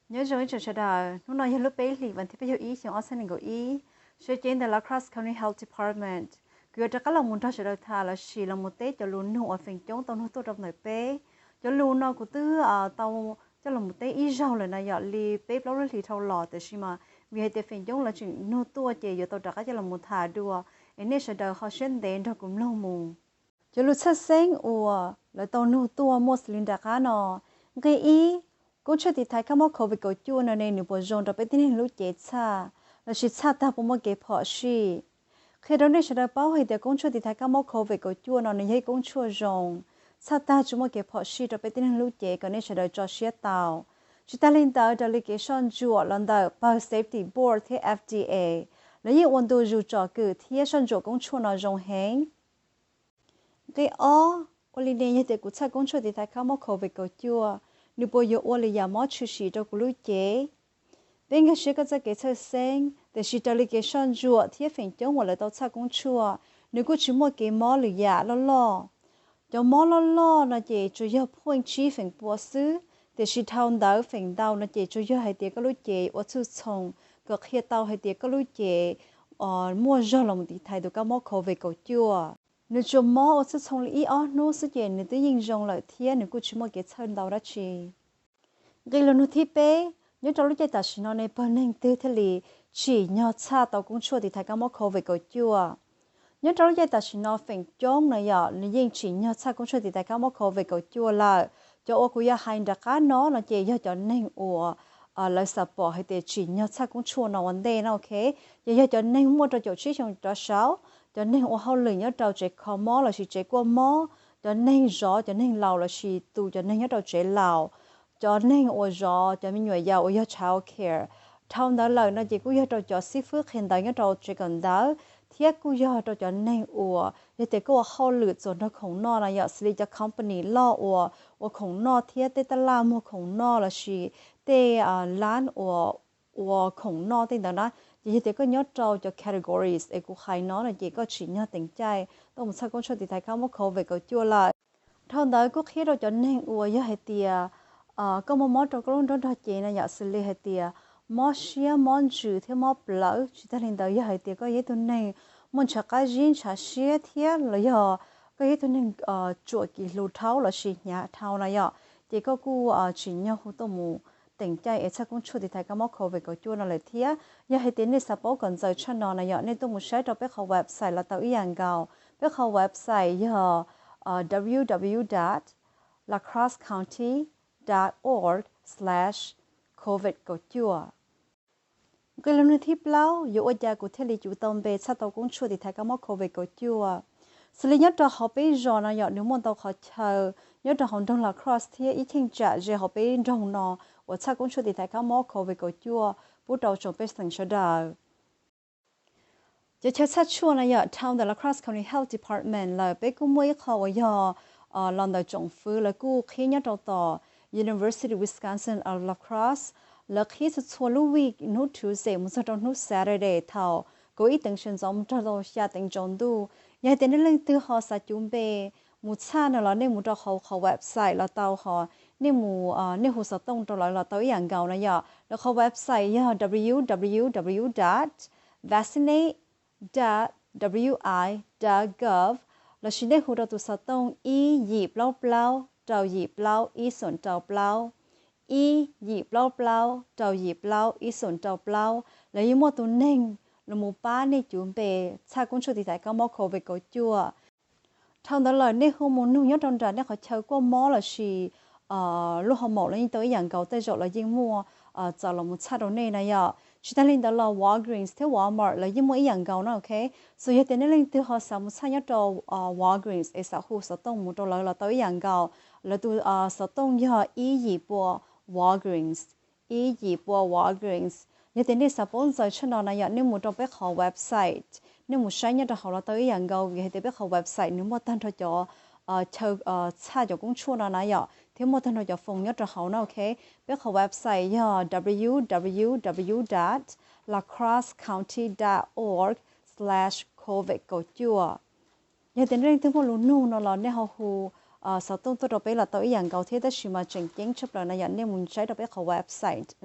Nyob zoo ib tsoom sawv daws, hnub no yog lub peb hlis vas thib peb caug ib xyoo ob txhiab nees nkaum ib. Sawv cev ntawm Lacrosse County Health Department, kuv yuav rov qab los mus nrog sawv daws tham los sis los mus teb cov lus nug uas feem coob tau nug tuaj rau ntawm peb. Cov lus no kuv twb tau coj los mus teb ib zaug lawm na yom, li peb plaub lub hlis dhau los, tiam sis mas vim hais tias feem coob lawv tseem nug tuaj ces yuav tau rov qab coj los mus tham dua, es nej sawv daws ho siab ntev nrog kuv mloog mus. Cov lus txhawj xeeb uas lawv tau nug tuaj muaj xws li nram qab no. Nqe ib, koob tshuaj tiv thaiv kab mob COVID kaum cuaj no ne nws puas zoo rau peb tib neeg lub cev txhaj, lossis txhaj tag puas muaj kev phom sij? Qhia rau nej sawv daws paub hais tias koob tshuaj tiv thaiv kab mob COVID kaum cuaj no nws yog ib koob tshuaj zoo, txhaj tag tsis muaj kev phom sij rau peb tib neeg lub cev kom nej sawv daws tso siab tau. Tsis tas li ntawd, raws li kev soj ntsuam los ntawm pawg Safety Board thiab F D A, lawv yeej ua ntu zus tsom kwm thiab soj ntsuam koob tshuaj no zoo heev. Nqe ob, ua li ne yog tias kuv txhaj koob tshuaj tiv thaiv kab mob COVID kaum cuaj, nws puas yuav ua lwm yam mob tshwm sim rau kuv lub cev? Peb nkag siab koj txoj kev txhawj xeeb, tiam sis raws li kev soj ntsuam thiab feem coob uas lawv tau txhaj koob tshuaj, nws kuj tsis muaj kev mob lwm yam loj loj. Cov mob loj loj no ces tsuas yog phuaj tsib feem pua xwb, tiam sis dhau ntawd feem ntau no ces tsuas yog hais tias koj lub cev ua txhwj txhoo kom qhia tau hais tias koj lub cev muaj zog los mus tiv thaiv tus kab mob COVID kaum cuaj. Nws tsuas mob ua txhwj txhoo li ib ob hnub xwb ces nws twb yeej zoo lawm thiab nws kuj tsis muaj kev txhawj ntau dab tsi. Nqe lus nug thib peb, nyob rau lub caij tam sim no ne pawg neeg twg thiaj li tsim nyog txhaj tau koob tshuaj tiv thaiv kab mob COVID kaum cuaj? Nyob rau lub caij tam sim no feem coob no yom, nws yeej tsim nyog txhaj koob tshuaj tiv thaiv kab mob COVID kaum cuaj lawm. Cov uas kuv yuav hais nram qab no no ces yog cov neeg uas lawv xav pom hais tias tsim nyog txhaj koob tshuaj no ua ntej no, ok. Ces yog cov neeg muaj rau caum tsib xyoo rov saud, cov neeg ua hauj lwm nyob rau tsev kho mob lossis tsev kuaj mob, cov neeg zov, cov neeg laus lossis tu cov neeg nyob rau tsev laus, cov neeg uas zov cov me nyuam yaus uas yog child care. Dhau ntawd lawm no ces kuj yog rau cov xib fwb qhia ntawv nyob rau tsev kawm ntawv, thiab kuj yog rau cov neeg uas yog tias koj ua hauj lwm txuas nrog khoom noj no yom, xws li cov company loj uas ua khoom noj thiab tej taj laj muag khoom noj lossis tej lab uas ua khoom noj tej ntawd na. Ces yog tias koj nyob rau cov categories es kuv hais no no ces koj tsim nyog teem caij tuaj mus txhaj koob tshuaj tiv thaiv kab mob COVID kaum cuaj lawm. Dhau ntawd kuj qhia rau cov neeg uas yog hais tias koj muaj mob rau koj lub nrob nrog cev no yom, xws li hais tias mob siab, mob ntsws thiab mob plawv. Tsis tas li ntawd yog hais tias koj yog ib tug neeg muaj ntshav qab zib ntshav siab thiab los yog koj yog ib tug neeg tsuam kis hlub dhau lossis hnyav dhau no yom, ces koj kuj tsim nyog hu tuaj mus teem caij es txhaj koob tshuaj tiv thaiv kab mob COVID kaum cuaj no lawm thiab. Yog hais tias nej xav paub kom ntxaws tshaj no no yom, nej tuaj mus saib rau peb qhov website los tau ib yam nkaus. Peb qhov website yog www dot lacrossecounty dot org slash covid kaum cuaj. Nqe lus nug thib plaub, yuav ua cas kuv thiaj li cuv tau npe txhaj tau koob tshuaj tiv thaiv kab mob COVID kaum cuaj? Xws li nyob rau hauv peb zos no yom, nws muaj ntau qhov chaw nyob rau hauv nroog Lacrosse thiab ib cheeb tsam ze hauv peb nroog no uas txhaj koob tshuaj tiv thaiv kab mob COVID kaum cuaj pub rau tsoom pej xeem sawv daws. Cov chaw txhaj tshuaj no yom, dhau ntawm Lacrosse County Health Department lawm peb kuj muaj ib qho uas yog los ntawm tsoom fwv lawv kuj qhib nyob rau tom University Wisconsin of Lacrosse. Lawv qhib txhua txhua lub week hnub Tuesday mus txog rau hnub Saturday thaum kaum ib teev sawv ntxov mus rau xya teev tsaus ntuj. Yog hais tias nej leej twg ho xav cuv npe mus txhaj no los nej mus rau hauv qhov website los tau, ho nej mus nej hu xov tooj rau lawv los tau ib yam nkaus no yom. Lawv qhov website yog www dot vaccinate dot wi dot gov lossis nej hu rau tus xov tooj ib yim plaub plaub rau yim plaub ib xoom rau plaub, ib yim plaub plaub rau yim plaub ib xoom rau plaub. Lawv yeej muaj tus neeg los mus pab nej cuv npe txhaj koob tshuaj tiv thaiv kab mob COVID kaum cuaj. Dhau ntawd lawm nej hu mus nug nyob rau nram nej qhov chaw kuaj mob lossis lub hoo maum los yeej tau ib yam nkaus, tej zaum lawv yeej muaj txaus los mus txhaj rau nej na yom. Tsis tas li ntawd los Walgreens thiab Walmart lawv yeej muaj ib yam nkaus na, ok. Xws yog tias nej leej twg ho xav mus txhaj nyob rau Walgreens es xav hu xov tooj mus rau lawv los tau ib yam nkaus. Lawv tus xov tooj yog ib yim pua Walgreens, ib yim pua Walgreens. Yog tias nej xav paub ntxaws tshaj no na yom, nej mus rau peb qhov website, nej mus saib nyob rau hauv los tau ib yam nkaus, vim hais tias peb qhov website nws muaj tag nrho cov chaw txhaj cov koob tshuaj no na yom, thiab muaj tag nrho cov foos nyob rau hauv na, ok. Peb qhov website yog www dot lacrossecounty dot org slash covid kaum cuaj. Yog tias nej leej twg muaj lus nug no los nej ho hu xov tooj tuaj rau peb los tau ib yam nkaus thiab, tab sis mas tseem ceeb tshaj plaws no yog nej mus saib rau peb qhov website.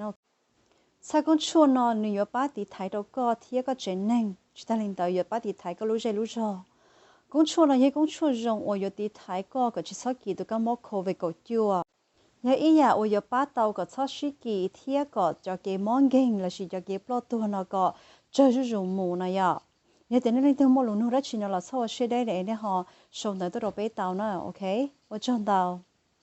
Txhaj koob tshuaj no nws yuav pab tiv thaiv rau koj thiab koj tsev neeg. Tsis tag li ntawd, yuav pab tiv thaiv koj lub zej lub zog. Koob tshuaj no yog ib koob tshuaj zoo uas yuav tiv thaiv koj kom tsis txhob kis tus kab mob covid kaum cuaj. Yog ib yam uas yuav pab tau kom txhob sib kis thiab kom cov kev mob nkeeg lossis cov kev ploj tuag no kom tsawg zuj zus mus no yom. Yog tias nej leej twg muaj lus nug dab tsi no los txhob ua siab deb, nej ho sau ntawv tuaj rau peb tau na. Ok, ua tsaug ntau.